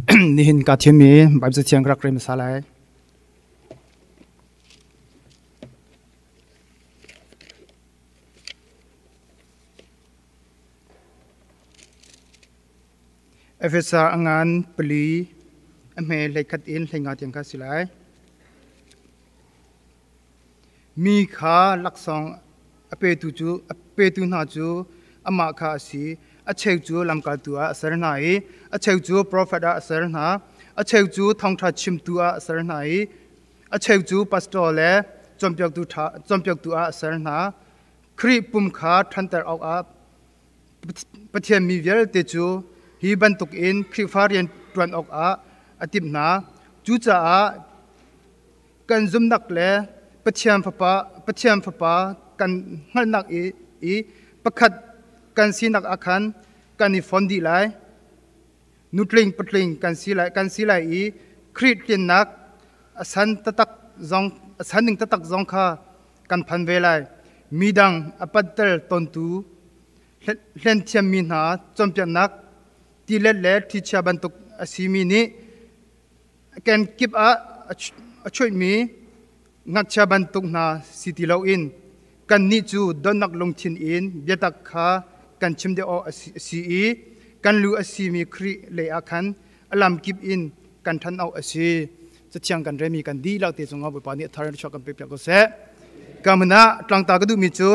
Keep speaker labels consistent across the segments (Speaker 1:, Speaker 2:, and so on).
Speaker 1: Nihin ka thimmi Bible thiang ka rak rel hmasa lai. Efesa a ngan pali a hme hleikhat in hleinga tiang kha si lai. Mi kha laksawng a petu cu a petu hna cu amah kha a si. A cheu cu lamkaltu ah a ser hna i a cheu cu profet ah a ser hna. A cheu cu thawngṭha chimtu ah a ser hna i a cheu cu pastor le cawnpiaktu ṭha cawnpiaktu ah a ser hna. Khrih pum kha ṭhanter awkah Pathian mi vialte cu hi bantukin Khrihfa rian ṭuan awkah a timh hna. Cucaah kan zumhnak le Pathian Fapa kan hngalhnak i pakhat kan sinak ah khan kan i fon dih lai. Nutling patling kan si lai i Khrih tlinnak a san taktak zong a san ning taktak zong kha kan phan ve lai. Midang a panhter tawntu hlen thiammi hna cawnpiaknak tilet le thlichia bantuk a simi nih kenkip ah a chuihmi ngakchia bantuk hna si ti loin kannih cu donnak lungthin in biatak kha kan chim deuh awk a si i kan lu a simi Khrih lei ah khan a lamkip in kan ṭhan awk a si. Cathiang kan remi kan dihlak te cungah Bawipa nih a thar in chuak kan pek piak ko seh. Ka hmun ah tlangta ka duhmi cu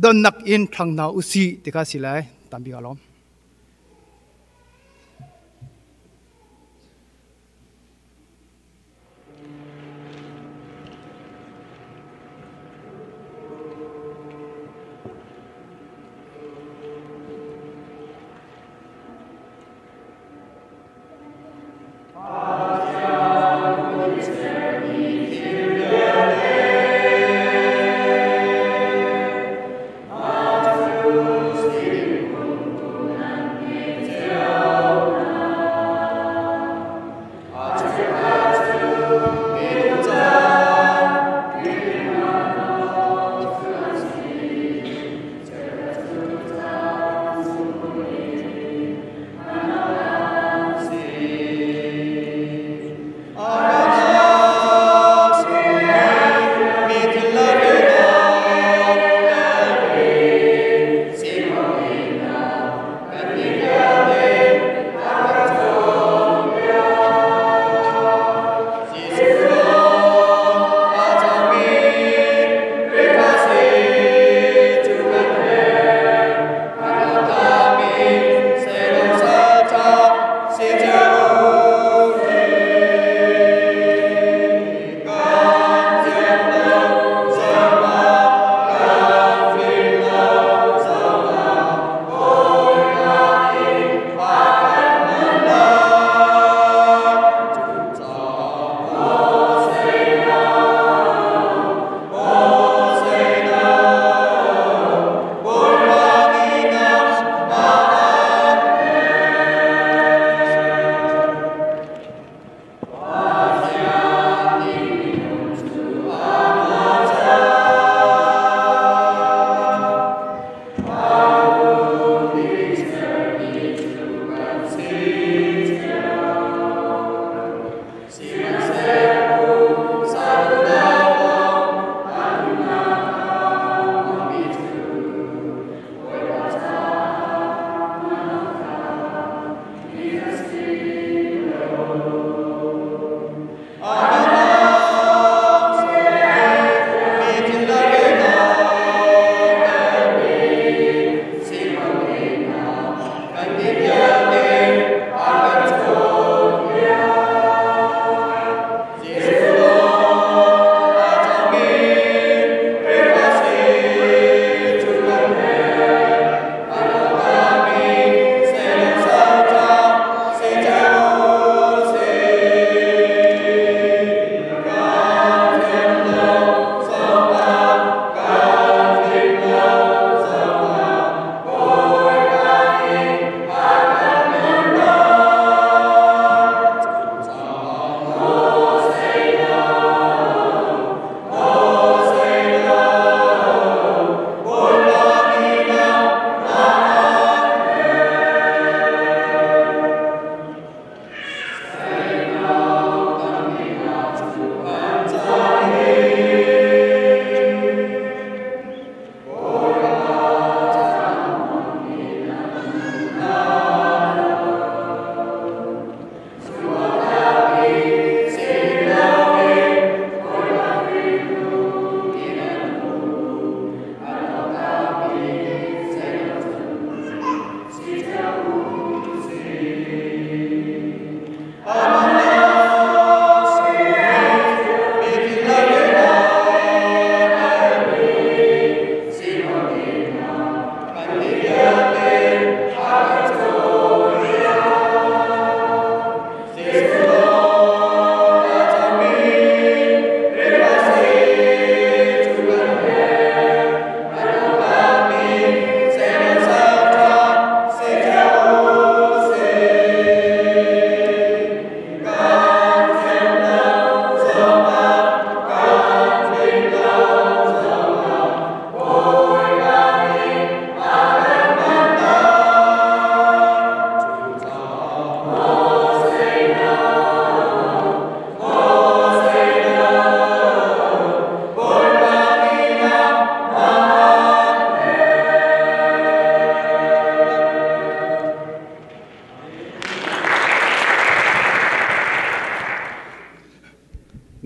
Speaker 1: donnak in thlang hna usih ti kha si lai. Tampi ka lawm.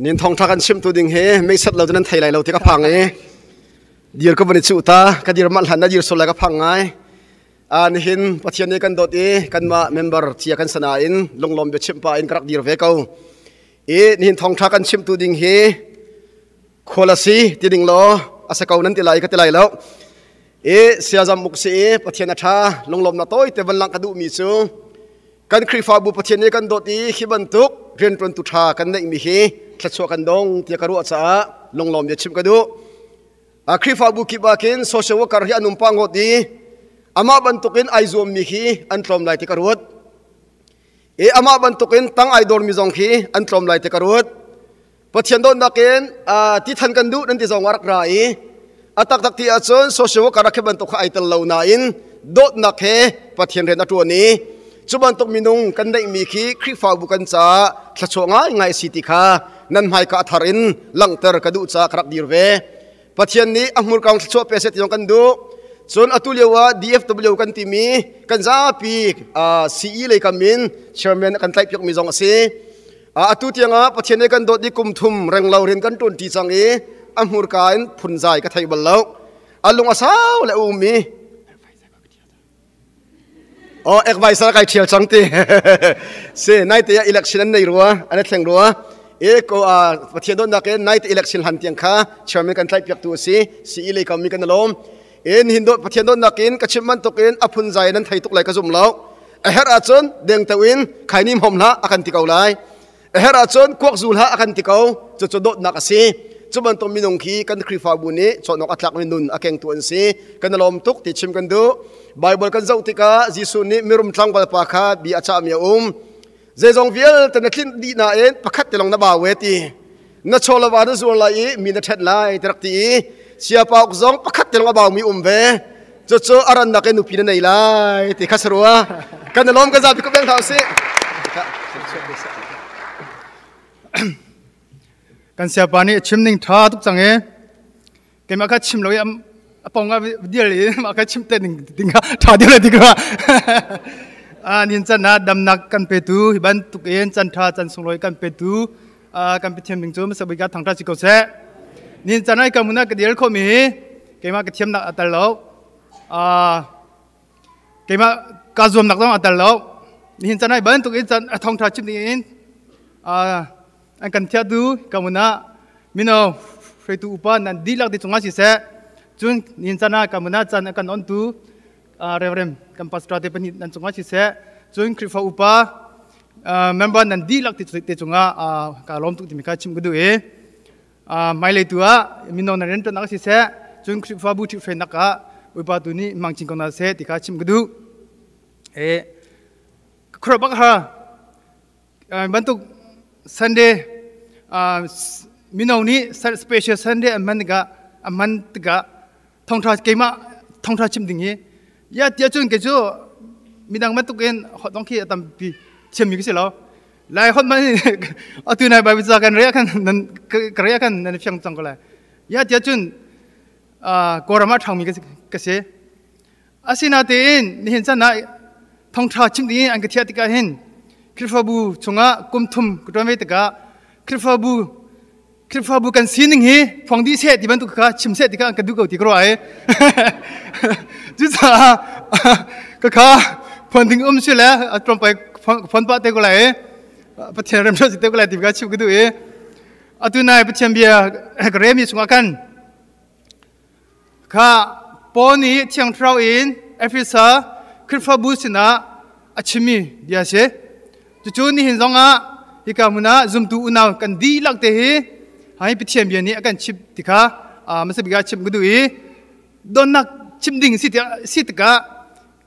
Speaker 2: Nin thong tha kan chim tu ding he mei sat lo nan thei lai lo ti ka phang i dir ka van i chuh ta ka dir mah hlan na dir sol lai ka phang ngai. Nihin Pathian nih kan dawt i kanmah member cia kan sana in lunglawm biachim pa in ka rak dir ve ko. I nihin thawngṭha kan chimtu ding hi khual a si ti ding law a si ko nan ti lai ka ti lai lo. I siazam muk si i Pathian a ṭha lunglawmnak tawi te van langh ka duhmi cu kan Khrihfabu Pathian nih kan dawt i hi bantuk rianṭuantu ṭha kan neihmi hi thluachuah kan dong tiah ka ruah caah lunglawm bia chim ka duh. Khrihfabu kip ah khin social worker hi an um pah ngawt i amah bantukin ai zuammi khi an tlawm lai ti ka ruat. I amah bantukin tang ai dawrmi zong khi an tlawm lai ti ka ruat. Pathian dawtnak in ti than kan duh nan ti zong a rak ra i a taktak ti ahcun social worker a khi bantuk kha ai tel lo nain dawtnak he Pathian rian a ṭuan i cu bantuk minung kan neihmi khi Khrihfabu kan caah thluachuah ngaingai a si ti kha nan hmaika a thar in langhter ka duh caah ka rak dir ve. Pathian nih a hmurka thluachuah pe seh ti zong kan duh. Cun atu lio ah DFW kan timi kan zapi CE lei kam in chairman kan tlaihpiakmi zong a si. Atu tiangah Pathian nih kan dawt i kum thum renglo rian kan ṭuanṭi cang i a hmurka in phunzai ka thei bal lo. A lung a sau le a um i Oh, advisor kai thial chang ti. Se nai te election an nei rua, an thleng rua. E ko a Pathian don nak in night election han tiang kha chairman kan tlai piak tu si. Si le kam mi kan lom. En hin do Pathian don nak in ka chim man tuk in aphun zai nan thei tuk lai ka zum lo. A her ahcun deng to in khainim hom hla akan ti ko lai. A herh ahcun kuak zul ha a kan ti ko. Cucu dawtnak a si. Cu bantuk minung khi kan Khrihfabu nih cawnawk a tlakmi nun a kengtu an si. Kan i lawm tuk ti chim kan duh. Bible kan zoh tikah Jesuh nih mirum tlangval pa kha bia a cahmi a um. Zeizong vialte na tlinh dih nain pakhat te lawng na bau e ti. Na chawlava na zuar lai i mi na ṭhen lai ti rak ti i siapa uk zong pakhat te lawng a baumi um ve. Cucu a rannak in nupi na nei lai ti kha sarua. Kan i lawm kan zapi ko beng hna usih.
Speaker 1: Kan siapa nih a chim ning ṭha tuk cang e. Keimah kha chim lo i a pong ah dial i mah kha chim te ding ding kha ṭha deuh le dik rua. Nin can ah damnak kan petu hi bantuk in can ṭha can sunglawi kan petu kan Pathian ding cu hmasa bik ah thangṭhat si ko seh. Nin can ai ka mun ah ka dil khomi hi keimah ka thiamnak a tel lo. Keimah ka zuamnak zong a tel lo. Nihin can ai bantuk in can a thawngṭha chim ding in an kan thiatu ka mun ah mino hruaitu upa nan dihlak ti cungah siseh cun nihin can ah ka mun ah can a kan ontu Reverend kan pastor te pahnih nan cungah siseh cun Khrihfa upa member nan dihlak ti cungah ka lawm tuk timi kha chim ka duh i hmailei tu ah mino nan rianṭuannak siseh cun Khrihfabu ṭhihhruainak ah upa tu nih hmang chin ko hna seh ti kha chim ka duh. E khuaruah bak ha bantuk Sunday mino nih special Sunday an hman tikah an hman tikah thawngṭha keimah thawngṭha chim ding hi ya tiah cun kei cu midang bantukin hot dong khi a tampi thiammi ka si lo lai hot man atu nai Bible ca kan rea kan nan ka rea kan nan fiang cang ko lai ya tiah cun Kawlram ah ṭhangmi ka si asinatein nihin chan ah thawngṭha chim ding in an ka thiah tikah hin Khrihfabu chungah kum thum ka ṭuan ve tikah Khrihfabu Khrihfabu kan sining hi phuang dih seh ti bantuk kha chim seh ti kha ka duh ko ti ka ruah i cucaah ka kha phuan ding um si le a tlawmpal phuan pah te ko lai i Pathian remhruat si te ko lai ti kha chim ka duh i atu nai Pathian bia ka remi chungah khan kha Paul nih Thiang Thlarau in Efesa Khrihfabu sinah a chimmi bia a si. Cucu nihin zongah hika hmun ah zumtu unau kan dihlak te hi hi Pathian bia nih a kan chimh ti kha hmasa bik ah chimh ka duh i donnak chim ding si tikah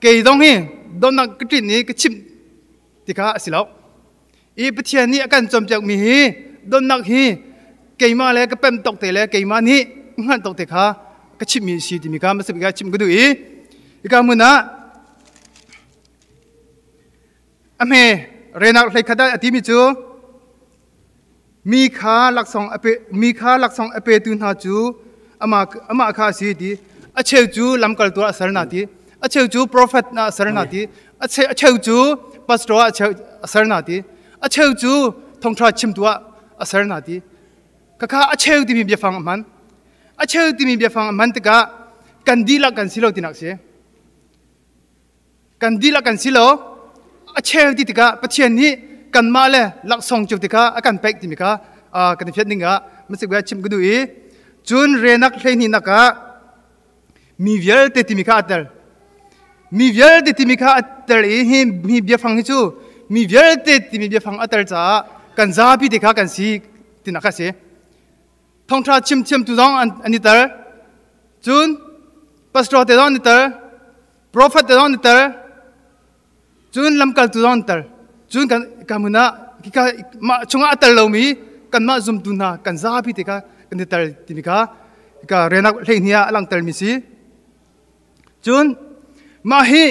Speaker 1: kei zong hi donnak ka ṭin i ka chimh ti kha a si lo. I Pathian nih a kan cawnpiakmi hi donnak hi keimah le ka pem tawk te le keimah nih hngalh tawk te kha ka chimhmi a si timi kha hmasa bik ah chimh ka duh i hika hmun ah a hme renak hleikhat ah a timi cu mi kha laksawng a pe mi kha laksawng a petu hna cu amah amah kha a si ti a cheu cu lamkaltu ah a ser hna ti a cheu cu profet ah a ser hna ti a cheu cu pastor ah a ser hna ti a cheu cu thawngṭha chimtu ah a ser hna ti. Khakha a cheu timi biafang a hman. A cheu timi biafang a hman tikah kan dihlak kan si lo tinak si. Kan dihlak kan si lo. A cheu ti tikah Pathian nih kanmah le laksawng cio tikah a kan pek timi kha kan i fian ding ah masik bia chim ka duh i cun renak 12 nak ah mi vialte timi kha a tel. Mi vialte timi kha a tel i hi mi biafang hi cu mi vialte timi biafang a tel caah kan zapi te kha kan si tinak kha si. Thawngṭha chim thiamtu zong an i tel. Cun pastor te zong an i tel. Prophet te zong an i tel. Cun lamkaltu zong an tel. Cun kan ka hmun ah ka mah chungah a tel lomi kanmah zumtu hna kan zapi te kha kan i tel timi kha ka renak 12 ah a langhtermi si. Cun mah hi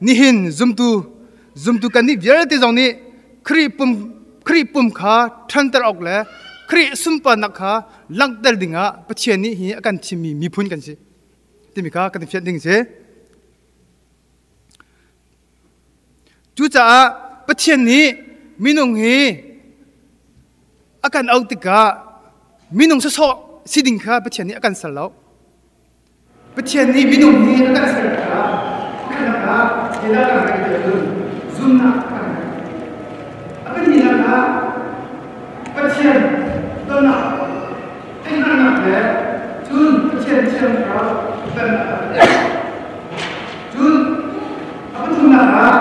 Speaker 1: nihin zumtu kannih vialte zong nih Khrih pum kha ṭhanter awk le Khrih sunparnak kha langhter dingah Pathian nih hi a kan thimmi miphun kan si timi kha kan i fianh ding a si. Cucaah Pathian nih minung hi a kan auh tikah minung sawsawh si ding kha Pathian nih a kan ser lo. Pathian nih minung hi a kan ser tikah pakhatnak ah zeidah kan ngeih ti ahcun zumhnak a kan ngeih. A pahnihnak ah Pathian donnak theihhngalhnak le cun Pathian Thiang Thlarau pennak a kan pek. Cun a pathumnak ah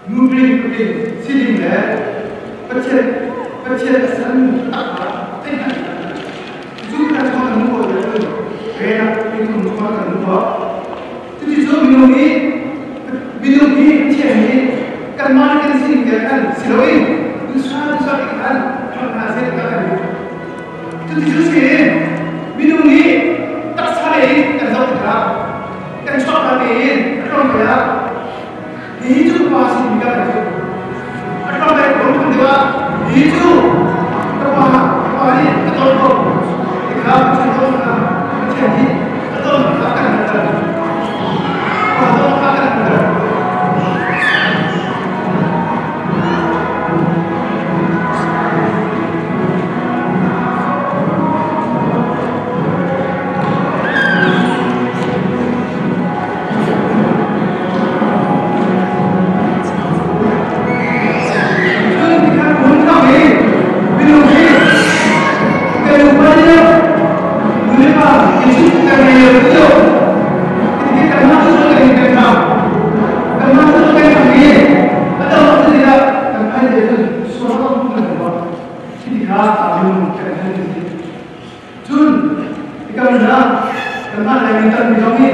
Speaker 1: nutling patling sining le Pathian Pathian a sermi taktak kha theihhngalh cu kan chuah kan hmuh khawh cun renak miphun chuah kan hmuh khawh. Cuticun minung hi Pathian nih kanmah le kan sining te khan si loin dusa dusa te khan hram hna seh ti kan duh. Cuticun si minung nih taksa lei in kan zoh tikah kan chuahka tein a tlawmte ah hi cu pa si mi kan cu a tlawmte ko thum deuh ah hi cu ka pa ka pa nih ka dawt ko tikha Pathian dawt kha Pathian nih a dawt kha kan hngalh pa dawt kha kan hngalh. Cun hika hmun ah kanmah Laimi tampi zong nih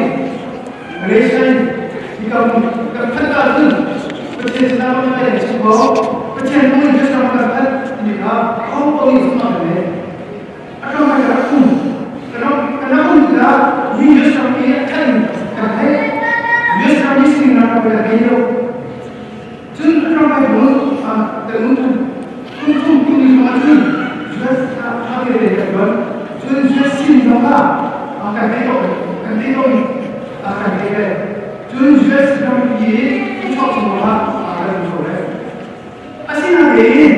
Speaker 1: Malaysia in hika hmun kan phanh ahcun Pathian sinah kan kan chim ko, Pathian hmang in Jesuh kan phanh timi kha aho paoh nih zumh an ngei. A ram ah kan rak um. Kan rak um tikah hi Jesuh ram i a ṭhan kan theih. Jesuh ram i sining ram kan thei lo. Cun a ram ai hmun kan um ṭhan. Kum thum kum li hrawng ahcun US ah ṭha te kan ṭuan. Cun US sin zong ah kan thei ko kan thei ko kan thei ve. Cun US rampi i chuak chung ah kan um kho ve. Asinain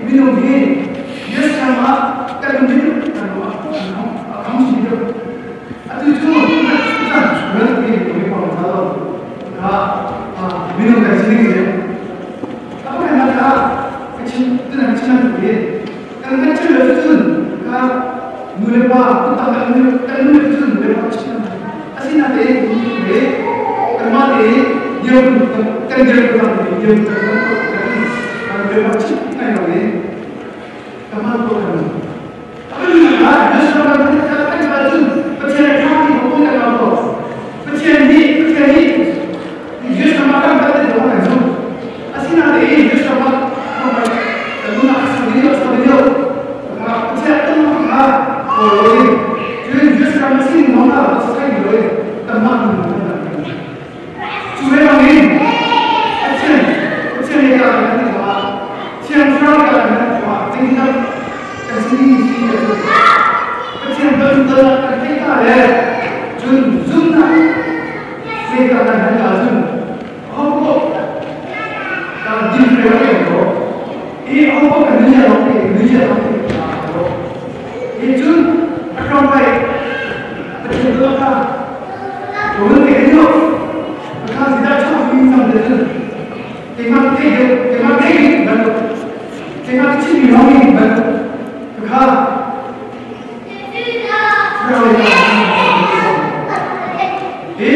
Speaker 1: minung hi US ram ah kan um ding kan ruah a kham si deuh. Atu cu rampi mi pong ta lo kha minung kan si ding si. Apa kan kha kachin tunan kachin tu hi kan kan chin lo cun ka nu le pa kutang kan nu kan nu le cun nu le pa chin asinain le kanmah te dir kan dir kan dir kan kan kan pa chim ngai lo i kanmah ko kan Pathian nih Pathian nih Jesuh kan kan kan kan zum asinain Jesuh kan kan nunah sa ding Pathian kan kha kawl cun Jesuh kan sin mong ah sai lo kanmah nun kan cu ve bangin Pathian Pathian le ka kan ti ah Thiang Thlarau ka kan ti ah tingdang kan sin si ka cu Pathian dal dal kan theih ka le cun zumnak se ka kan han ka cun ho ko kan din re ko. I ho kan ni lo te ni lo te i chun akam pai pathian do ka ko te ni ka si da chu mi sam de chun te ma te de te ma te ni ba te ma chi mi lo ni ba ka i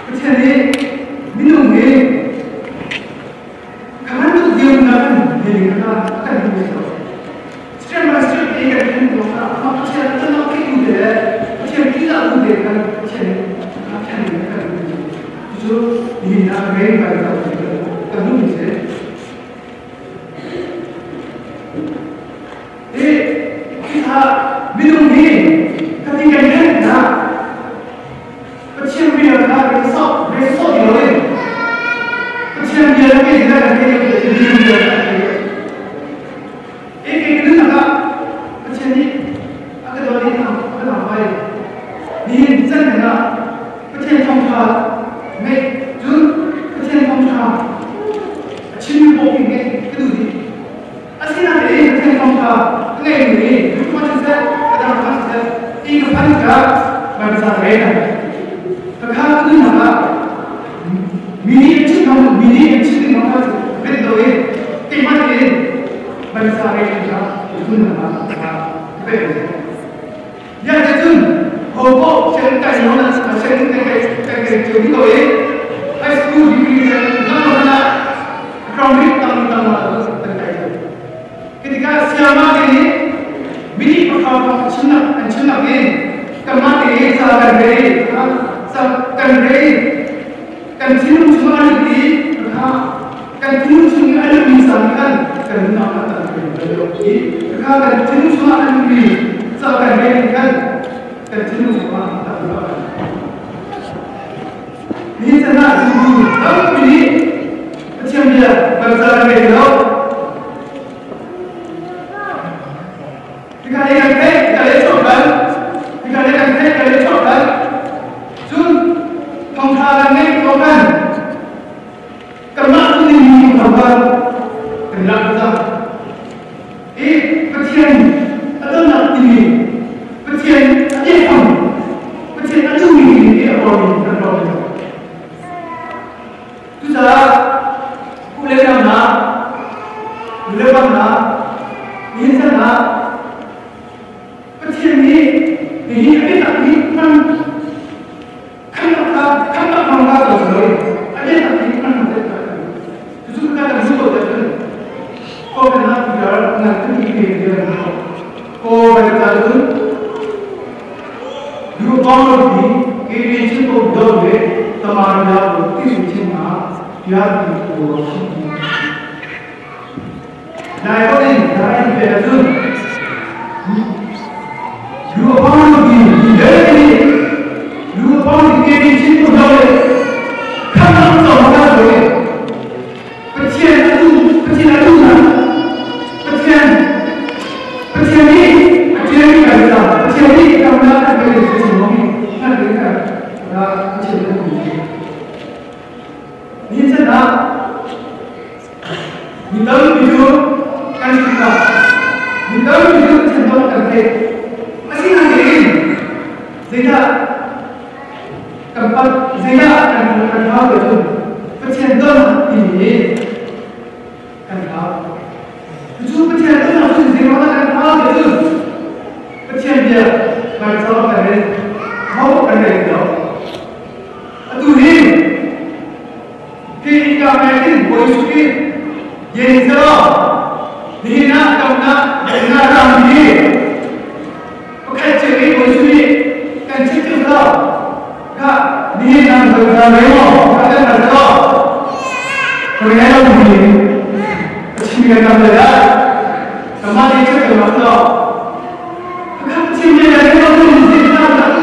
Speaker 1: pathian ni minung hi khan tu diam na kan ni ka kan ni so step by step te kan kan ko ka ma pathian ta na ke ku de pathian ki la ku de kan pathian ka kan ni kan ni chu ni na re ba ka kan nu se e ki tha minung hi ka ti kan na pathian bia kha re so re so di lo pathian bia ke na kan ke ke bia e ke ke na ka pathian ni a ka do ni na ka na pai ni chan na pathian thong tha ngai chun pathian thong tha chim bo ki ngai ka du di asina te pathian thong tha ngai ni du ma chen se ka da ma se i ka phan ka ba sa re na ka kha ku na ka mi ni chi thong mi ni chi ni ma ka be do e te ma te ba sa re na ku na ma ka be ya de chun ho bo chen kai no na chen kai kai kai kai chu ni do e high school degree na na na economic tang tang ma ta kai ketika siapa ini mini perkara cina cina ini kemati sa kan rei sa kan rei kan cinum cuma ada di kan cinum cuma ada di sana kan kan nak tak rei kan cinum cuma ada di sa kan rei kan kan cinum cuma tak rei ni sana dulu tapi ini macam dia bangsa rei lo ဒီကနေ့ကတဲ့ကလေးချော့ပန်းဒီကနေ့ကတဲ့ကလေးချော့ပန်းจุนทองทากันในโปรแกรมกรรมะตุนีมีความว่าเป็นรักจ้าเอ๊ะประเทียนอัตนาตีประเทียนอันนี้ทำประเทียนอันนี้มีเนี่ยออกกันรอทุกจ้าผู้เล่นนะเล่นนะนี่ใช่ไหมประเทศนี้นี่อันนี้นี้มันขั้นตอนขั้นตอนของเราเลยอันนี้นี้มันมันจะจุดนั้นจุดนั้นก็เป็นนักกีฬานักกีฬาเดียวก็เป็นการดูบอลที่เอเชียตัวเดิมเลยตมาเรียกที่สุดที่มาที่อาที่ตัวนายก็ได้นายเป็นจุดလူအပေါင်းတို့ဒီလေဒီလူအပေါင်းဒီကေချင်းတို့တော့ခန္ဓာတော်မှာတော့ပချင်တူပချင်တူနာပချင်ပချင်ဒီအချင်ဒီကစားပချင်ဒီကံနာတဲ့ဒီချင်မောနာတဲ့ကဒါပချင်တူဒီချက်နာဒီတော်ဒီလိုကန်တာဒီတော်ဒီလိုချက်တော့တဲ့ Zina tempat zina akan kenal itu pecinta ini kenal itu pecinta itu zina kenal itu pecinta dia macam apa mau kenal itu itu ni ketika mereka boleh ye zero dina kamna dina rambi okay jadi boleh kan cik tu ka ni nang berjalan mo ka kan berjalan korea ni cik kan berjalan sama dia cik berjalan ka cik ni ada tu ni nak nak tu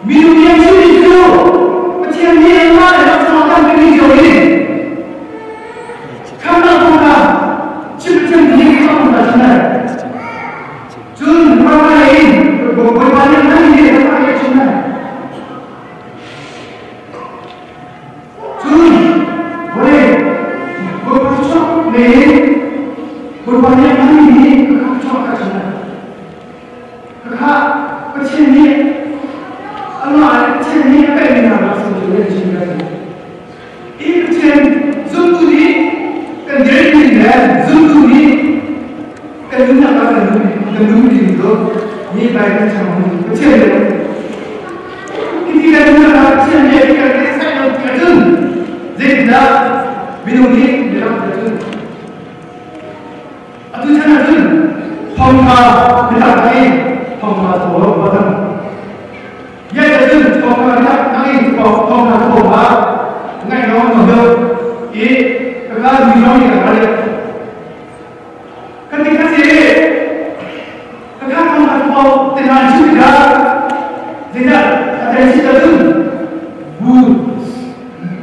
Speaker 1: minum yang cik itu macam ni mana nak makan ni jauh kan nak makan cik macam ni kan macam Jun mana ini bagaimana nanti dia akan cuma Jun boleh Nunnak ah kan nun kan nun ding cu ni Bible chang Pathian le khi kan nunnak ah Pathian le kan kan sai lo ti ahcun zeitindah minung nih biatak ahcun atu chan ahcun thawngtha biatak hi thawngtha thaw batang ya ahcun thawngtha biatak nang in thawngtha thaw ma ngai lo no do i ka mi zong nih kan Kan ti kha si ka kha thong kha tho te hna chu tikah zeidah a tel si cun bu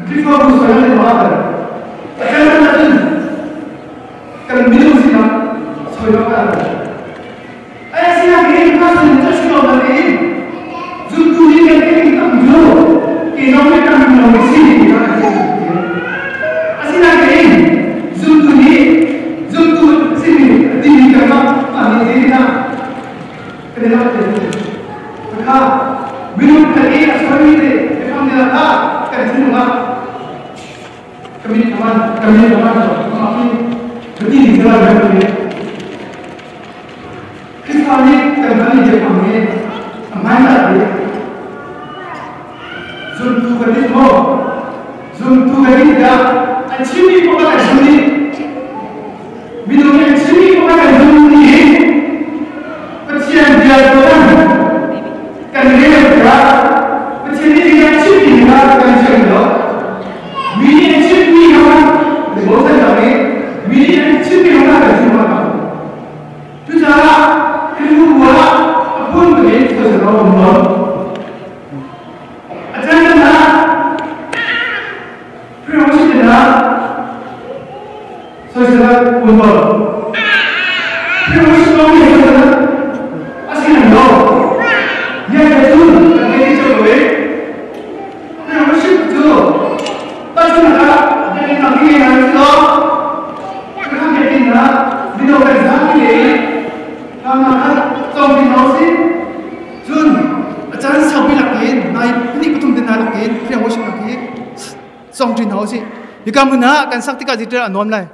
Speaker 1: Khrihfabu sual le ma kan a tel na cun kan minung sinak soi lo kan ai sinak hin kha sun cha si lo na tein zumtu nih kan ke tam ju ke nong le tam nong si ti ka kan Asinain zumtu nih zumtu simi timi kan mah mah nih zeitindah kan i langhter ti kha minung khat i a sualmi te biafang te kha kan thinlung ah kami kaman kami kaman mah hi bati ni sala kan ti Khrihfa nih kan hman i biafang hi a hmaan dah ti Zumtu kan nih maw? Zumtu kan nih dah a chimmi paoh kan zum dih. Minung nih a chimmi paoh kan zum dih. Pathian bia tuan kan rel tikah Pathian nih bia chimmi kha kan thiam lo. Mi nih a chimmi kha kan bochan lo i mi nih an chimmi kha kan zum lo. Cucaah Khrihfabu ah a phun in thil a um lo. A caan ah Khrihfabu ah soisel um lo. Khrihfabu lawng nih soisel a si lo. Bia cu kan ngei cio lo i Khrihfabu cu tahchunhnak ah biakinn ah ngei hna si law Khrihfa biakinn ah mino kan zapi le hna kha cawng ding hna usih. Cun a caan saupi lakin nai pahnih pathum te hna lakin Khrihfa worship nak hi song ṭin hna usih. Hika hmun ah kan sak tikah zeitir a nuam lai.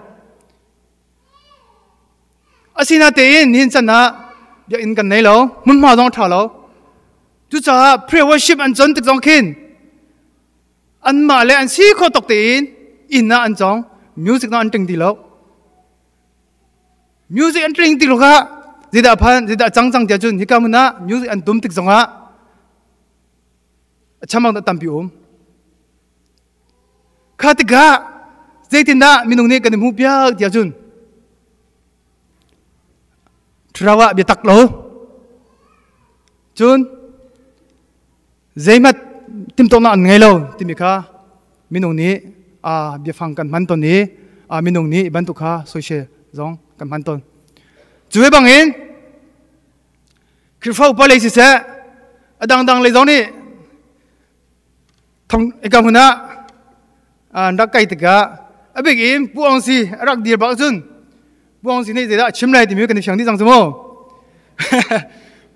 Speaker 1: Asinatein nihin chan ah biakinn kan nei lo, hmunhma zong ṭha lo. Cucaah prayer worship an con tik zong khin anmah le an si kho tok tein inn ah an cong, music zong an ṭing ti lo. Music an ṭing ti lo kha zeidah phan zeidah cang cang tiah cun hika hmun ah music an tum tik zongah a chamang dah tampi um. Kha tikah zeitindah minung nih kan i hmuh piak tiah cun thlarau ah biatak lo cun zeihmat timhtuahnak an ngei lo timi kha minung nih a biafang kan hman ton i minung nih bantuk kha soisel zong kan hman ton. Cu ve bangin Khrihfa upa lei siseh a dangdang lei zong nih thong ika hmun ah an rak kai tikah a bik in Pu Aung Si a rak dir bak cun Pu Aung Si nih zeidah a chim lai timi kan i fiang dih cang cu mu.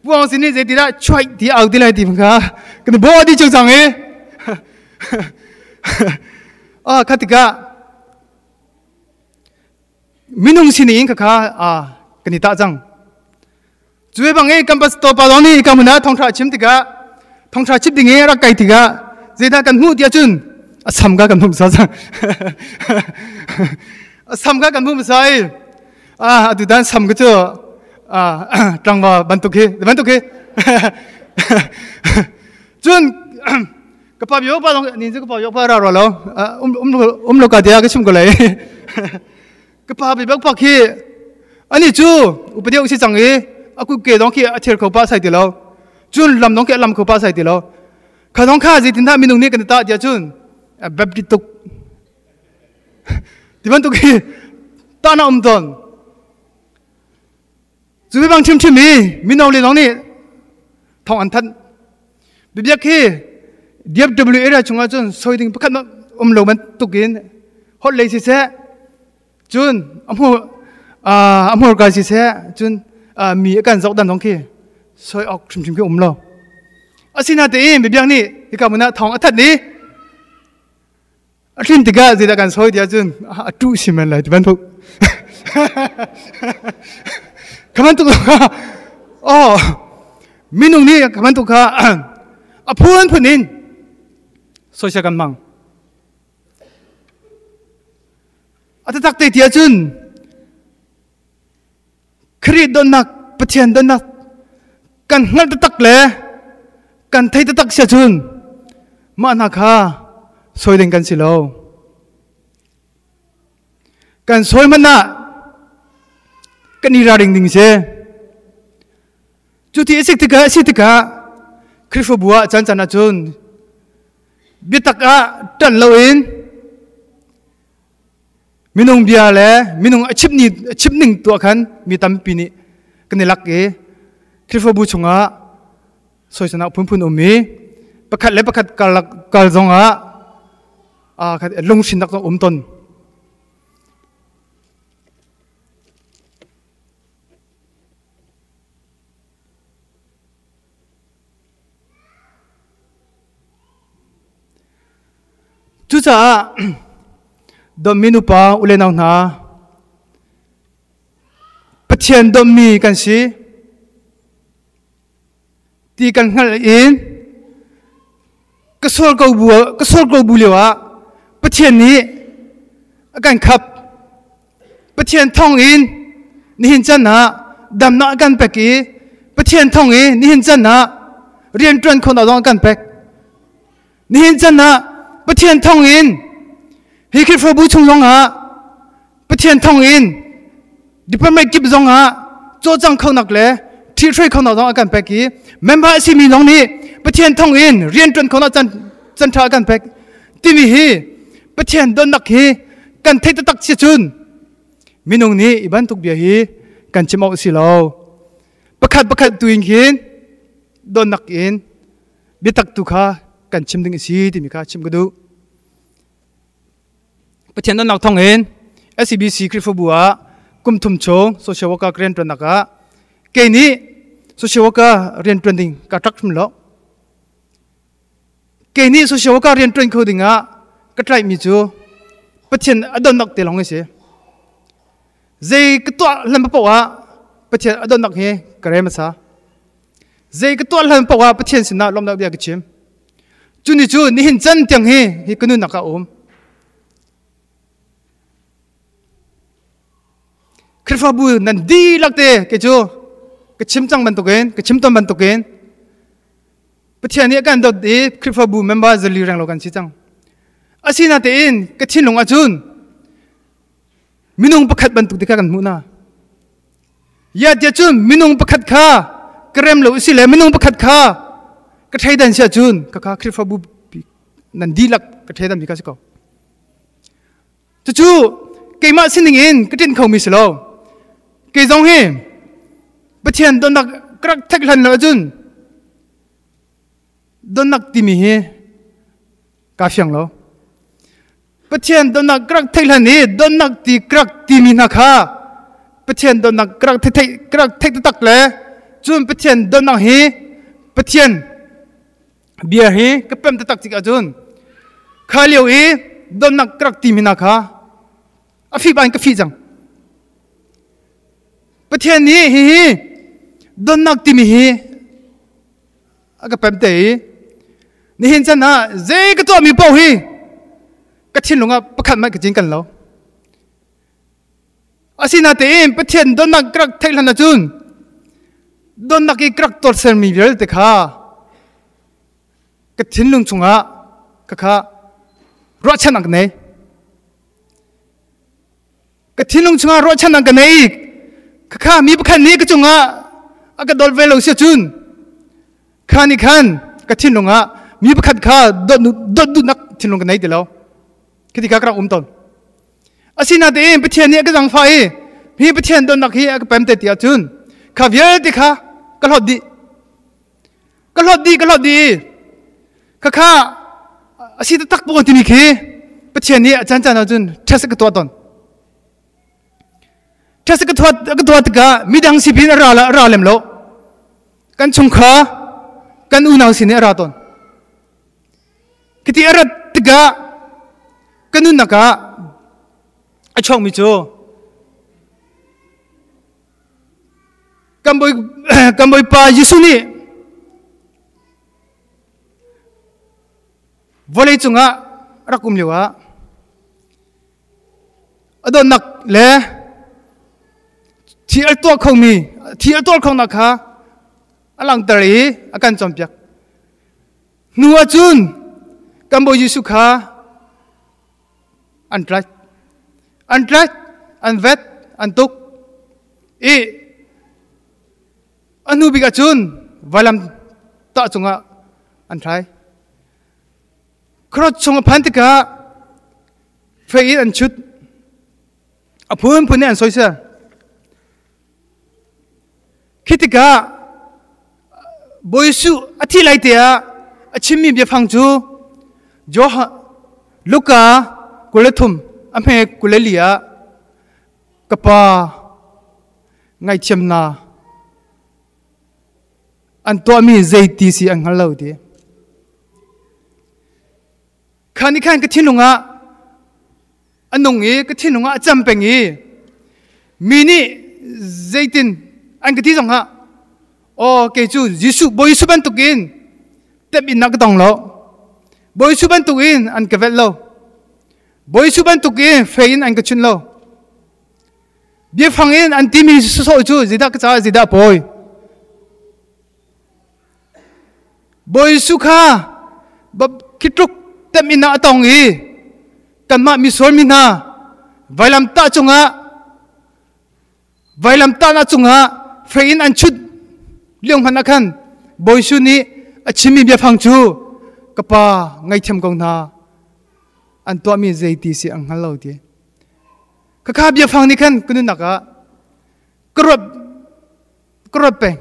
Speaker 1: Pu Aung Si nih zeitindah chuai ti au ti lai ti kha kan i bawh dih cio cang i ah kha tikah minung sining kha kha kan i tah cang. Cu bang i kan pastor pa zong nih ka hmun ah thawngṭha chim tikah thawngṭha chim ding i rak kai tikah zeidah kan hmuh tiah cun a sam kha kan hmuh hmasa cang. A sam kha kan hmuh hmasa i atu dan sam ka cu tlangval bantuk hi bantuk hi cun ka pa bio pa zong nin cu ka pa bio pa ra ro lo um um lo ka tia ka chim ko lai ka pa bi bak pak hi ani cu upadi si cang i a kut ke dong khi a thir kho pa sai ti lo cun lam dong khi a lam kho pa sai ti lo kha dong kha zeitin dah minung nih kan ta tiah cun baptist tuk ti bantuk hi ta na um ton cu bang chim i mino le zong nih thong an thanh bibiak hi DFW area chungah cun soi ding pakhat um lo bantuk in hot lei siseh cun a hmur kai siseh cun mi a kan zoh dan zong khi soi awk hrimhrim khi um lo asinatein bibiak nih hika hmun ah thong a that ni A tlin tikah zeidah kan sawi tiah cun a tuh si men lai ti bantuk. Khaman tuk kha oh minung nih khaman tuk kha a phun phun in soisa kan mang. A tak te tia cun Khrih donnak Pathian donnak kan hngalh taktak le kan thei taktak sia cun mah hna kha sawi ding kan si lo. Kan sawi hmanh ah kan i ralring ding si. Cuti a si tikah a si tikah Khrihfabu ah caan caan ahcun biatak ah ṭanh loin minung bia le minung a chimh ni a chimh ning tuah khan mi tampi nih kan i lak i Khrihfabu chungah soisanak phunphun um i pakhat le pakhat karlak kal zongah lungsinnak zong um ton. Cucaah dawtmi nupa u le nau hna, Pathian dawtmi kan si ti kan hngalh in ka sual ko bu ka sual ko bu lio ah Pathian nih a kan khap. Pathian thawng in nihin chan ah damnak a kan pek i Pathian thawng i nihin chan ah rianṭuan khawhnak zong a kan pek. Nihin chan ah Pathian thawng in hi Khrihfabu chung zong ah Pathian thawng in department kip zong ah cawlcang khonak le ṭhihhruai khonak zong a kan pek i member a simi zong nih Pathian thawng in rianṭuan khonak can can ṭha a kan pek timi hi Pathian donnak hi kan theih taktak si cun minung nih i bantuk bia hi kan chim awk si lo. Pakhat pakhat tu in khin donnak in biatak tu kha kan chim ding a si timi kha chim ka duh. Pathian donnak thawng in SCBC Khrihfabu ah kum thum chung social worker rian ṭuannak ah kei nih social worker rian ṭuan ding ka ṭak hrim lo. Kei nih social worker rian ṭuan kho ding ah ka tlaihmi cu Pathian a donnak te lawng a si. Zei ka tuah hlan paoh ah Pathian a donnak hi ka rem a sa. Zei ka tuah hlan paoh ah Pathian sinah lawmhnak bia ka chim. Cu ni cu nihin can tiang hi hi ka nunnak ah a um. Khrihfabu nan dihlak te kei cu ka chim cang bantukin ka chim tawn bantukin Pathian nih a kan dawt i Khrihfabu member zali reng lo kan si cang. Asinain ka thinlung ahcun minung pakhat bantuk te kha kan hmuh hna. Ya tiah cun minung pakhat kha ka rem lo si le minung pakhat kha ka thleidan si ahcun ka kha Khrihfabu nan dihlak ka thleidan mi kha si ko. Cucu keimah sining in ka ṭin khomi si lo. Kei zong hi Pathian donnak ka rak thek hlan lo ahcun donnak timi hi kaa fiang lo. Pathian donnak ka rak theih hlan i donnak ti ka rak timi hna kha Pathian donnak ka rak theih ka rak theih taktak le cun Pathian donnak hi Pathian bia hi ka pem taktak tik ahcun kha lio i donnak ka rak timi hna kha a fih bang ka fih cang. Pathian nih hihi donnak timi hi a ka pem te i nihin chan ah zei ka tuahmi paoh hi ka thinlung ah pakhat hmanh ka cing kan lo. Asinain Pathian donnak ka rak theih hlan ahcun donnak i ka rak tuarsermi vialte kha ka thinlung chungah ka kha ruahchannak ka nei. Ka thinlung chungah ruahchannak ka nei. Khakha mi pakhat nih ka cungah a ka dawt ve lo si cun kha nih khan ka thinlung ah mi pakhat kha dawt dawt duhnak thinlung ka nei ti lo. Khiti kha ka rak um tawn. Asinain Pathian nih a ka zangfah i hi Pathian dawtnak hi a ka pem te ti ahcun kha vialte kha ka hlawt dih. Ka hlawt dih, ka hlawt dih i khakha a si taktak bu timi khi Pathian nih a caan caan ahcun test a ka tuah tawn. Test ka tuah ka tuah tikah midang sipin a ra a ra lem lo. Kan chungkhar kan unau sin i a ra tawn. Khiti a rat tikah ka nunnak ah a chuakmi cu Kan bawi kan bawipa Jesuh nih vawlei cungah rak um lio ah a dawtnak le thi al tuah khomi thi al tuah khonak kha a langhter i a kan cawnpiak. Hnu ahcun kan Bawi Jesuh kha an tlaih. An tlaih, an vet, an tuk. I a hnu bik ahcun vailam tah cungah an thlai. Cross chung a phan tikah fei in an chut. A phunphun in an soisel. Khi tikah Bawi Jesuh a thih lai te ah a chimmi biafang cu Johan Luka 23 a hme 24 ah ka pa ngaihthiam na an tuahmi zeiti si an hngal lo ti. Kha nih khan ka thinlung ah a nung i ka thinlung ah a cam peng i mi nih zeitin an ka ti zong ah aw kei cu Jesuh Bawi Jesuh bantukin temh in ka tong lo. Bawi Jesuh bantukin an ka velh lo. Bawi Jesuh bantukin fei in an ka chun lo. Biafang in an timi sawsawh cu zeidah ka caah zeidah pawi. Bawi Jesuh kha khi tluk temh in a tong i kanmah misual mi hna vailamtah cungah vailamtahnak cungah fei in an chut lio hmanh ah khan Bawi Jesuh nih a chimmi biafang cu ka pa ngaithiam ko hna an tuahmi zeiti si an hngal lo ti. Khakha biafang nih khan ka nunnak ah ka ruat ka ruat peng.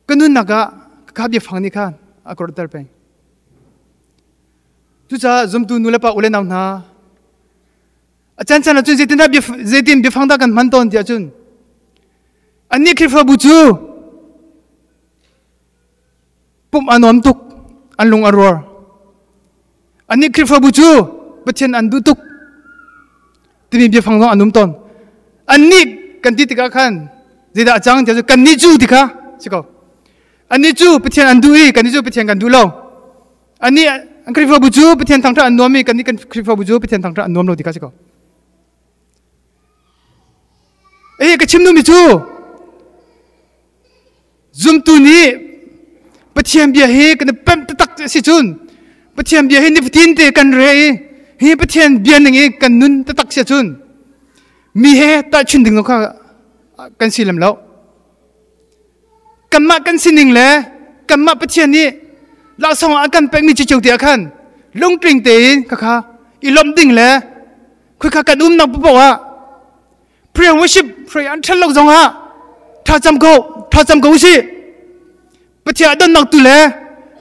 Speaker 1: Ka nunnak ah ka biafang nih khan a ka ruatter peng. Cucaah zumtu nu le pa u le nau hna a chan chan ahcun zeitin dah zeitin biafang dah kan hman tawn ti ahcun annih Khrihfabu cu pumh a nuam tuk an lung a ruar annih Khrihfabu cu Pathian an duh tuk timi biafang zong an um tawn annih kan ti tikah khan zeidah a cang ti cu kannih cu ti kha si ko annih cu Pathian an duh i kannih cu Pathian kan duh lo annih an Khrihfabu cu Pathian thangṭhat an nuam i kannih kan Khrihfabu cu Pathian thangṭhat an nuam lo ti kha si ko Eh ka chim duhmi cu Zumtu nih Pathian bia hi kan i pemh taktak a si cun Pathian bia hi nifatin te kan re i hi Pathian bia ning i kan nun taktak si ahcun mi he tahchun ding kha kan si lem lo. Kanmah kan sining le kanmah Pathian nih laksawng ah kan pekmi cicio te ah khan lungtling tein khakha i lawmh ding le khikha kan umnak paoh ah prayer worship pray an ṭhat lo zong ah thlacam ko thlacam ko usih Pathian a donnak tu le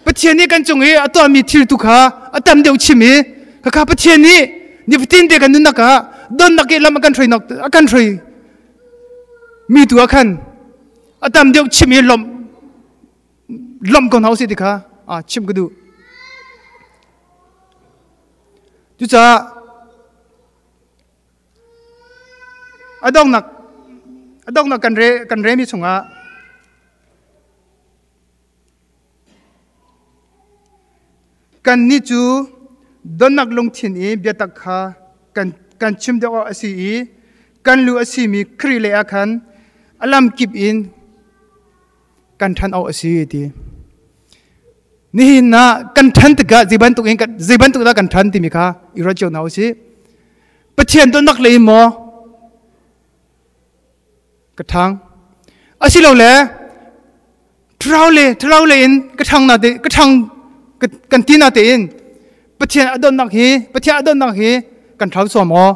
Speaker 1: Pathian nih kan cung i a tuahmi thil tu kha a tam deuh chim i khakha Pathian nih nifatin te kan nunnak ah donnak i lam a kan hruainak a kan hruai mi tu ah khan a tam deuh chim i lawmh lawmh ko hna usih ti kha a chim ka duh. Cucaah A donghnak a donghnak kan re kan remi chungah kannih cu donnak lungthin i biatak kha kan kan chim deuh awk a si i kan lu a simi Khrih lei ah khan a lamkip in kan ṭhan awk a si ti. Nihin ah kan ṭhan tikah zei bantuk in zei bantuk dah kan ṭhan timi kha i ruat cio hna usih. Pathian dawtnak lei in maw ka ṭhang asilole thlarau le thlarau lei in ka ṭhang na te ka ṭhang kan ti na tein Pathian a dawtnak hi Pathian a dawtnak hi kan thlau suam maw?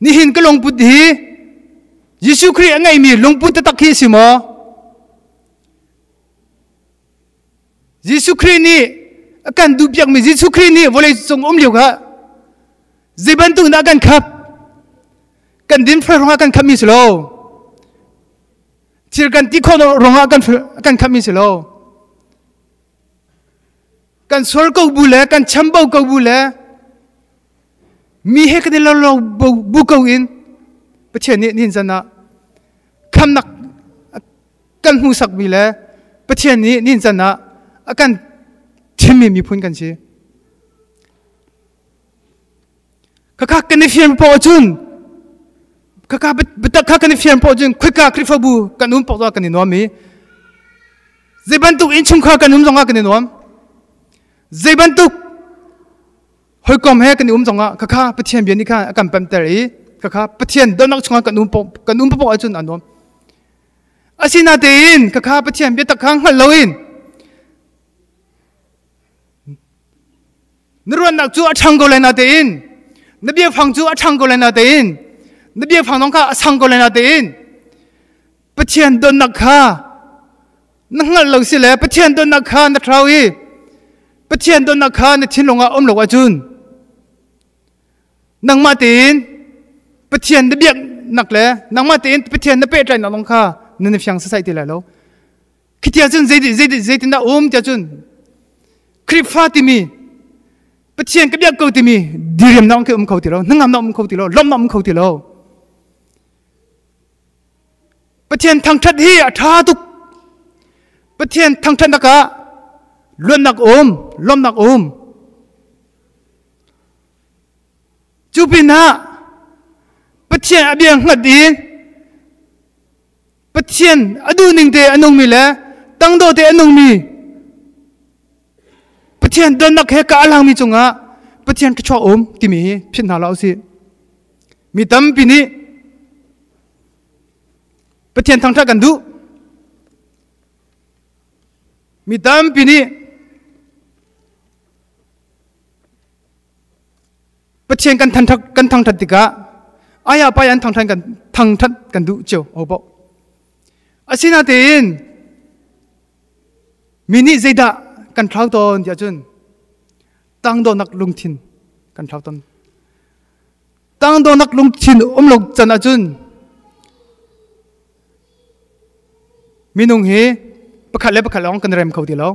Speaker 1: Nihin ka lungput hi Jesuh Khrih a ngeimi lungput taktak hi a si maw? Jesuh Khrih nih a kan duhpiakmi Jesuh Khrih nih vawlei cung um lio kha zei bantuk in dah kan khap? Kan dinfel ruangah kan khapmi si lo. Thil kan ti khawh ruangah kan kan khapmi si lo. Kan sual ko bu le kan chambau ko bu le mi he kan i lo lo bu ko in Pathian nih nihin zan ah Khamnak kan hmuhsakmi le Pathian nih nincan ah a kan thimmi miphun kan si. Khakha kan i fian poh ahcun khakha biatak kha kan i fian poh ahcun khoika Khrihfabu kan um poh kan i nuam i zei bantuk innchungkhar kan um zongah kan i nuam. Zei bantuk hawikom he kan i um zongah khakha Pathian bia nih khan a kan pemter i khakha Pathian donnak chungah kan um poh kan um poh ahcun a nuam. Asinatein khakha Pathian biatak kha hngalh loin Na ruahnak cu a ṭhang ko lai natein na biafang cu a ṭhang ko lai natein na biafang zong kha a sang ko lai natein Pathian donnak kha na hngalh lo si le Pathian donnak kha na thlau i Pathian donnak kha na thinlung ah um lo ahcun nangmah tein Pathian na biaknak le nangmah tein Pathian na pehtlaihnak zong kha na fiang sasai ti lai lo. Khitia cun zeitindah um tiah cun Khrihfa timi Pathian ka biak ko timi diriamnak khi um kho ti lo, hnangamnak um kho ti lo, lawmhnak um kho ti lo. Pathian thangṭhat hi a ṭha tuk. Pathian thangṭhatnak ah luatnak um, lawmhnak um. Cu pinah Pathian a bia hngat i Pathian a duhning te a nungmi le tangdawh te a nungmi Pathian donnak he ka alangmi cungah Pathian thluachuah um timi hi phit hna lo usih. Mi tampi nih Pathian thangṭhat kan duh. Mi tampi nih Pathian kan thangṭhat kan thangṭhat tikah aya pa an thangṭhat kan thangṭhat kan duh cio ho paoh. Asinatein mi nih zeidah kan thlau tawn tiah cun tangdawnak lungthin kan thlau tawn. Tangdawnak lungthin um lo can ahcun minung hi pakhat le pakhat lawng kan rem kho ti lo.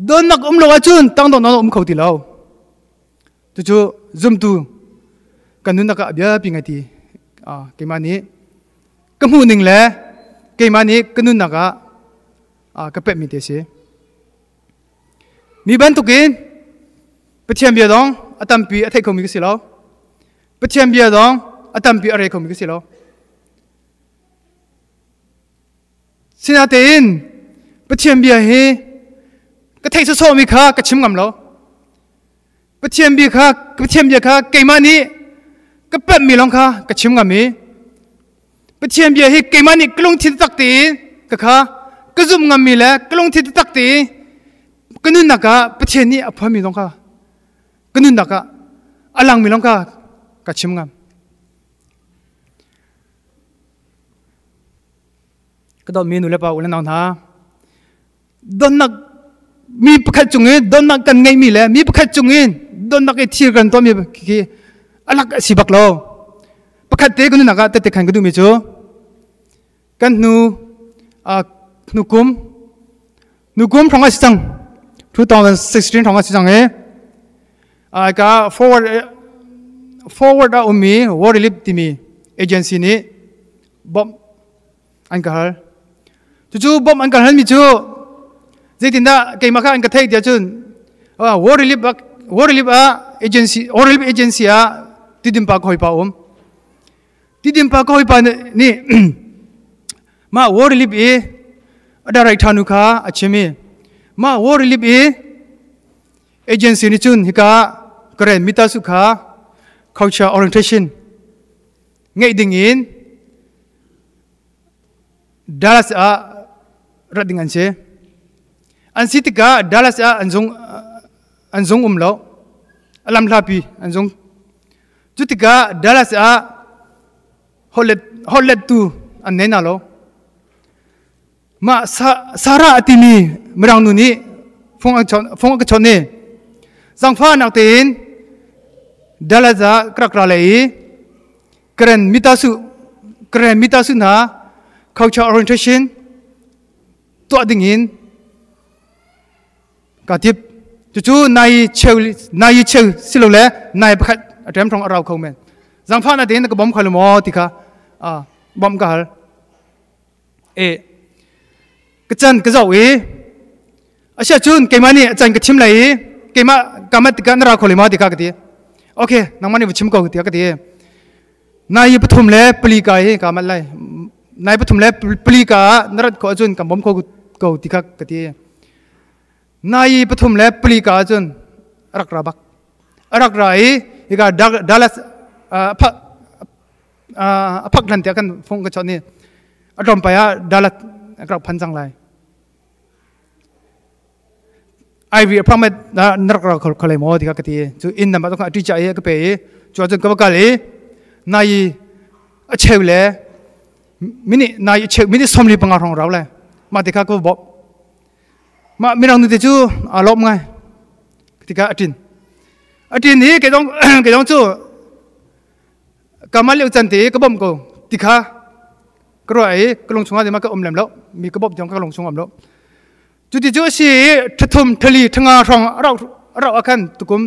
Speaker 1: Donnak um lo ahcun tangdawnak um kho ti lo. Cucu zumtu kan nunnak ah biapi ngai ti keimah nih ka hmuh ning le keimah nih ka nunnak ah ka pehmi te si. Mi bantukin Pathian bia dong a tampi a theih khomi ka si lo. Pathian bia dong a tampi a re khomi ka si lo. Sinatein Pathian bia hi ka theih sawsawhmi kha ka chim ngam lo. Pathian bia kha Pathian bia kha keimah nih ka pemhmi lawng kha ka chim ngam i Pathian bia hi keimah nih ka lungthin tak tein ka kha ka zumh ngammi le ka lungthin tak tein ka nunnak ah Pathian nih a phuanmi lawng kha ka nunnak ah a langmi lawng kha ka chim ngam. Ka dawtmi nu le pa u le nau hna, donnak mi pakhat cung i donnak kan ngeihmi le mi pakhat cung i donnak i thil kan tuahmi khi a lak a si bak lo. Pakhat te ka nunnak ah tette khan ka duhmi cu kan hnu hnu kum nu kum hrawng a si cang 2016 hrawng a si cang i ka forward forward a ummi War Relief timi agency nih bawmh an ka hal. Cucu bawmh an ka halmi cu zeitindah keimah kha an ka theih tiah cun War Relief War Relief ah agency War Relief agency ah Tidim pa ka hawipa um. Tidim pa ka hawipa nih mah War Relief i a director nu kha a chim i mah War Relief i agency nih cun hika Karen mitasu kha culture orientation ngeih ding in Dallas ah rat ding an si. An si tikah Dallas ah an zung an zung um lo. A lam hlapi an zung. Cu tikah Dallas ah hollet hollettu an nei na lo. Mah Sarah a timi Mirang nu nih fung a ka chawnh i zangfahnak tein Dallas ah ka rak ra lai i Karen mitasu Karen mitasu hna culture orientation tuah ding in ka tip. Cucu nai cheu nai cheu silole nai pakhat a ṭem thong a rau kho men. Zangfahnak tein ka bawm kho lo maw ti kha. Bawmh ka hal. E ka can ka zoh i asia cun keimah nih a can ka chim lai i keimah kamat tikah na ra kho le ma tikah ka ti. Okay, nangmah nih va chim ko tiah ka ti. Nai 34 ka hi ka mat lai. Nai 34 ka ah na rat khawh ahcun kan bawm kho ko ti kha ka ti. Nai 34 ka ahcun a rak ra bak. A rak ra i hika Dallas a phak hlan tiah kan phung ka chawnh i a tlawmpal ah Dallas a rak phan cang lai. Ivy a phak na rak ra kho lai maw ti kha ka ti. Cu inn nama ka ṭi cha i ka pe i cu ahcun ka va kal i nai a cheu le minute nai a cheu minute 45 hrawng rau lai. Mah ti kha ka va bawmh. Mah mirang nute cu aa lawm ngai. Tikah a ṭin. A ṭin i kei zong kei zong cu kamal lio can te ka bawmh ko ti kha ka ruah i ka lung chungah ma ka um lem lo mi ka bawmh tiang ka lung chung um lo. Cuti cu a si i thathum thali thanga hrawng a rauh a rauh ah khan tukum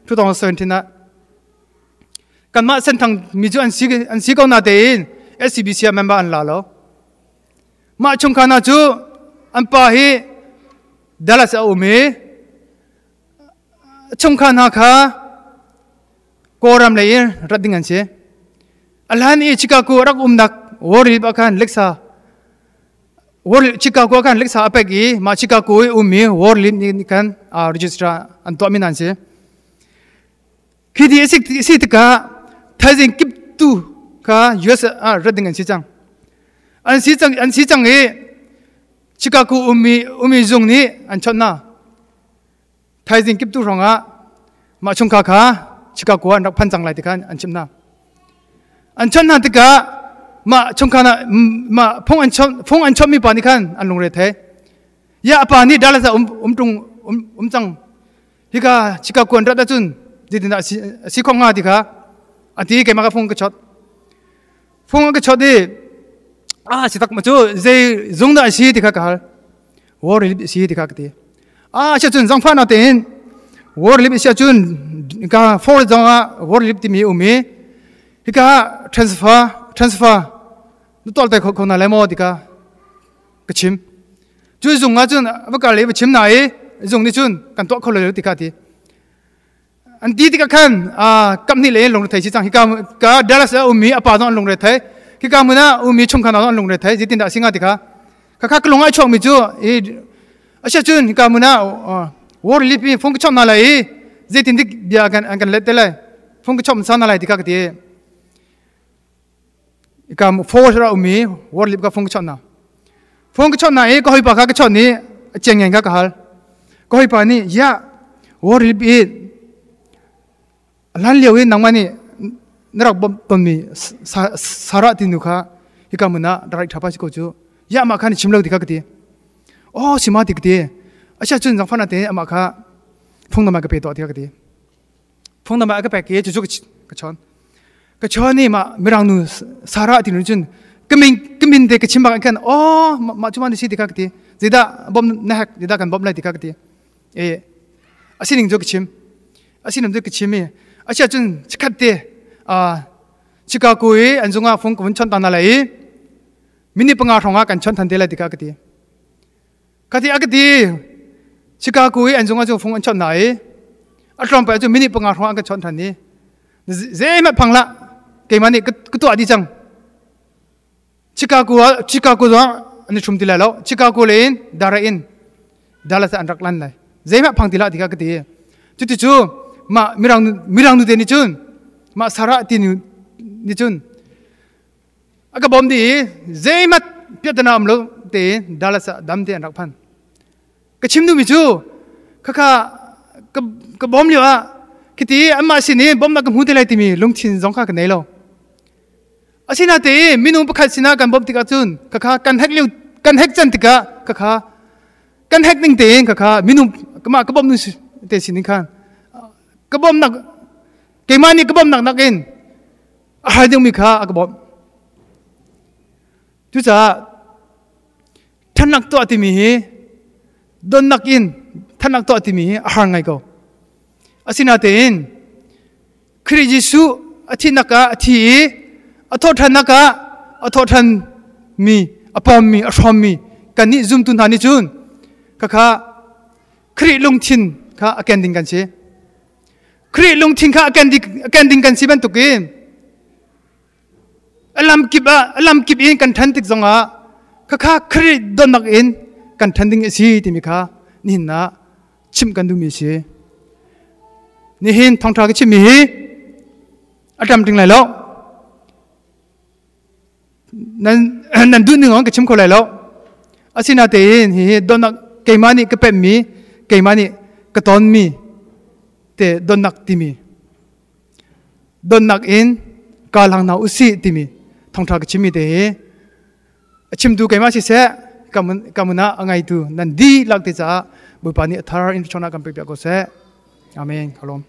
Speaker 1: 2017 ah kanmah senthang mi cu an si ko na tein SCBC ah member an la lo. Mah chungkhar hna cu an pa hi Dallas a um i chungkhar hna kha Kawlram lei in rat ding an si. A hlan i Chicago a rak umnak Warrip ah khan leksa Chicago ah khan leksa a pek i mah Chicago i ummi Warrip nih khan register an tuahmi hna an si. Khi ti a si tikah thaizing kiptu kha US ah rat ding an si cang. An si cang an si cang i Chicago ummi zung nih an chawnh hna. Thaizing kiptu hrawng ah mah chungkhar kha Chicago ah an rak phan cang lai ti kha an chimh hna. An chawnh hna tikah mah chungkhar mah phung an chawnh mi pa nih khan an lungre thei. Ya a pa nih Dallas ah um um tung um um cang. Hika Chicago an rat ahcun zeitindah a si kho hnga ti kha a ti keimah ka phung ka chawt. Phung ka chawt i a si tak ma cu zei zung dah a si ti kha ka hal. War relief a si ti kha ka ti. A si cun zangfah na tein war relief a si ahcun ka for zong ah war relief timi um i hika transfer na tual te kho na lai maw ti kha ka chim. Cu zung ah cun va kal i va chim na i zung nih cun kan tuah kho lo ti kha ti. An ti tikah khan kamhnih le lungre thei si cang. Hika ka Dallas ah ummi a pa zong an lungre thei. Hika hmun ah ummi chungkhar hna zong an lungre thei. Zeitin dah a si hnga ti kha. Khakha ka lung ai chuakmi cu i a cun hika hmun ah war relief i phung ka chawmh hna lai i zeitin dik bia kan an kan let te lai. Phung ka chawmh sa hna lai ti kha ka ti. Hika force ah ummi war relief ka phung ka chawmh hna. Phung ka chawmh hna i ka hawipa kha ka chawnh i a ciang ngen kha ka hal. Ka hawipa nih ya war relief i hlan lio i nangmah nih na rak bawmh tonmi Sarah ti nu kha hika hmun ah rak ṭha pa si ko cu. Ya amah kha na chim lo ti kha ka ti. Oh sima ti ka ti. Asia cun zangfah na te amah kha phung nama ka pe tuah ti kha ka ti. Phung nama ka pek i cucu ka chawn. Ka chawn i mah mirang nu Sarah ti nu cun ka min te ka chim bak khan oh mah cu ma si ti kha ka ti. Zeidah bawmh na hek zeidah kan bawmh lai ti kha ka ti. E a sining cu ka chim. A sining cu ka chim i asia cun chikhat te Chicago i an zungah fung ka vun chawnh ta na lai i minute 5 hrawng ah kan chawnh than te lai ti kha ka ti. Ka ti a ka ti. Chicago i an zungah cu fung an chawnh hna i a tlawmpal cu minute 5 hrawng an kan chawnh than i zeihmanh phang lah keimah nih ka tuah dih cang. Chicago ah Chicago zong an i ṭhum ti lai lo. Chicago le in Dara in Dallas ah an rak lan lai. Zeihmanh phang ti lah ti kha ka ti. Cuti cu mah mirang nu te nih cun mah Sarah ti nu nih cun a ka bawm dih i zeihmanh piahtana um lo tein Dallas ah dam te an rak phan. Ka chim duhmi cu khakha ka bawm lio ah khiti anmah sin i bawmnak ka hmu te lai timi lungthin zong kha ka nei lo. Asinain minung pakhat sinah kan bawmh tikah cun khakha kan hek lio kan hek can tikah khakha kan hek ning tein khakha minung mah ka bawmh te sining khan ka bawmnak keimah nih ka bawmhnak nakin a har dingmi kha a ka bawmh. Cucaah ṭhatnak tuah timi hi donnak in ṭhatnak tuah timi hi a har ngai ko. Asinain Khrih Jesuh a thihnak ah a thi i a thawhṭhannak ah A thawhṭhan mi, a pawmmi, a hrawmmi kannih zumtu hna nih cun khakha Khrih lungthin kha a ken ding kan si. Khrih lungthin kha a ken ding kan si bantukin a lamkip ah a lamkip in kan ṭhan tik zongah khakha Khrih donnak in kan ṭhan ding a si timi kha nihin ah chimh kan duhmi a si. Nihin thawngṭha ka chimmi hi a ṭam ting lai lo. Nan duh ning ka chim kho lai lo. Asinatein hihi donnak keimah nih ka pemhmi, keimah nih ka tonmi te donnak timi donnak in ka lang hna usih timi thawngṭha ka chimmi te hi a chimtu keimah siseh, kamun ah a ngaitu nan dihlak te caah Bawipa nih a thar in chawnak kan pek piak ko seh. Amen. Ka lawm.